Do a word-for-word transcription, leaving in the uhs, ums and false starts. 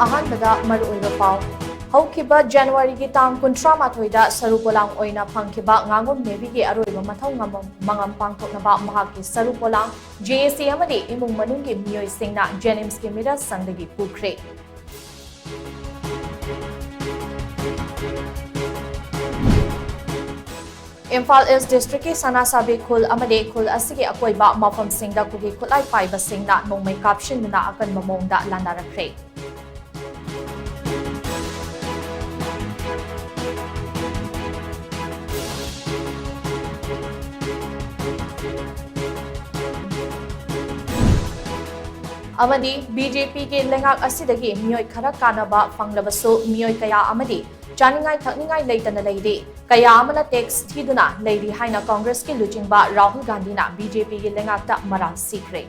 ꯑꯍꯥꯟꯕꯗ ꯃꯔꯨꯑꯣꯏꯕ ꯄꯥꯎ꯫ ꯍꯧꯈꯤꯕ ꯖꯅꯋꯥꯔꯤꯒꯤ ꯇꯥꯡ ꯀꯨꯟꯊ꯭ꯔꯥ ꯃꯥꯊꯣꯏꯗ ꯁꯔꯨ ꯄꯣꯂꯥꯡ ꯑꯣꯏꯅ ꯐꯪꯈꯤꯕ ꯉꯥꯉꯣꯝ ꯅꯦꯕꯤꯒꯤ ꯑꯔꯣꯏꯕ ꯃꯊꯧ ꯉꯝ-, ꯃꯉꯝ ꯄꯥꯡꯊꯣꯛꯅꯕ ꯃꯍꯥꯛꯀꯤ ꯁꯔꯨ ꯄꯣꯂꯥꯡ, ꯖꯦ ꯑꯦ ꯁꯤ ꯑꯃꯗꯤ ꯏꯃꯨꯡ ꯃꯅꯨꯡꯒꯤ ꯃꯤꯑꯣꯏꯁꯤꯡꯅ ꯖꯦꯅꯤꯝꯁꯀꯤ ꯃꯤꯔ ꯁꯪꯗꯒꯤ ꯄꯨꯈ꯭ꯔꯦ꯫ ꯏꯝꯐꯥꯜ ꯏꯁ ꯗꯤꯁꯇ꯭ꯔꯤꯛꯀꯤ ꯁꯅꯥꯁꯥꯕꯤ ꯈꯨꯜ ꯑꯃꯗꯤ ꯈꯨꯜ ꯑꯁꯤꯒꯤ ꯑꯀꯣꯏꯕ ꯃꯐꯝꯁꯤꯡꯗ ꯀꯨꯀꯤ ꯈꯨꯠꯂꯥꯏ ꯄꯥꯏꯕꯁꯤꯡꯅ ꯅꯣꯡꯃꯩ ꯀꯥꯞꯁꯤꯟꯗꯨꯅ ꯑꯀꯟꯕ ꯃꯑꯣꯡꯗ ꯂꯥꯟꯗꯥꯔꯛꯈ꯭ꯔꯦ꯫ ꯑꯃꯗꯤ ꯕꯤ ꯖꯦ ꯄꯤꯒꯤ ꯂꯩꯉꯥꯛ ꯑꯁꯤꯗꯒꯤ ꯃꯤꯑꯣꯏ ꯈꯔ ꯀꯥꯟꯅꯕ ꯐꯪꯂꯕꯁꯨ, ꯃꯤꯑꯣꯏ ꯀꯌꯥ ꯑꯃꯗꯤ ꯆꯥꯅꯤꯡꯉꯥꯏ ꯊꯛꯅꯤꯡꯉꯥꯏ ꯂꯩꯇꯅ ꯂꯩꯔꯤ꯫ ꯀꯌꯥ ꯑꯃꯅ ꯇꯦꯛꯁ ꯊꯤꯗꯨꯅ ꯂꯩꯔꯤ ꯍꯥꯏꯅ ꯀꯣꯡꯒ꯭ꯔꯦꯁꯀꯤ ꯂꯨꯆꯤꯡꯕ ꯔꯥꯍꯨꯜ ꯒꯥꯟꯙꯤꯅ ꯕꯤ ꯖꯦ ꯄꯤꯒꯤ ꯂꯩꯉꯥꯛꯇ ꯃꯔꯥꯜ ꯁꯤꯈ꯭ꯔꯦ꯫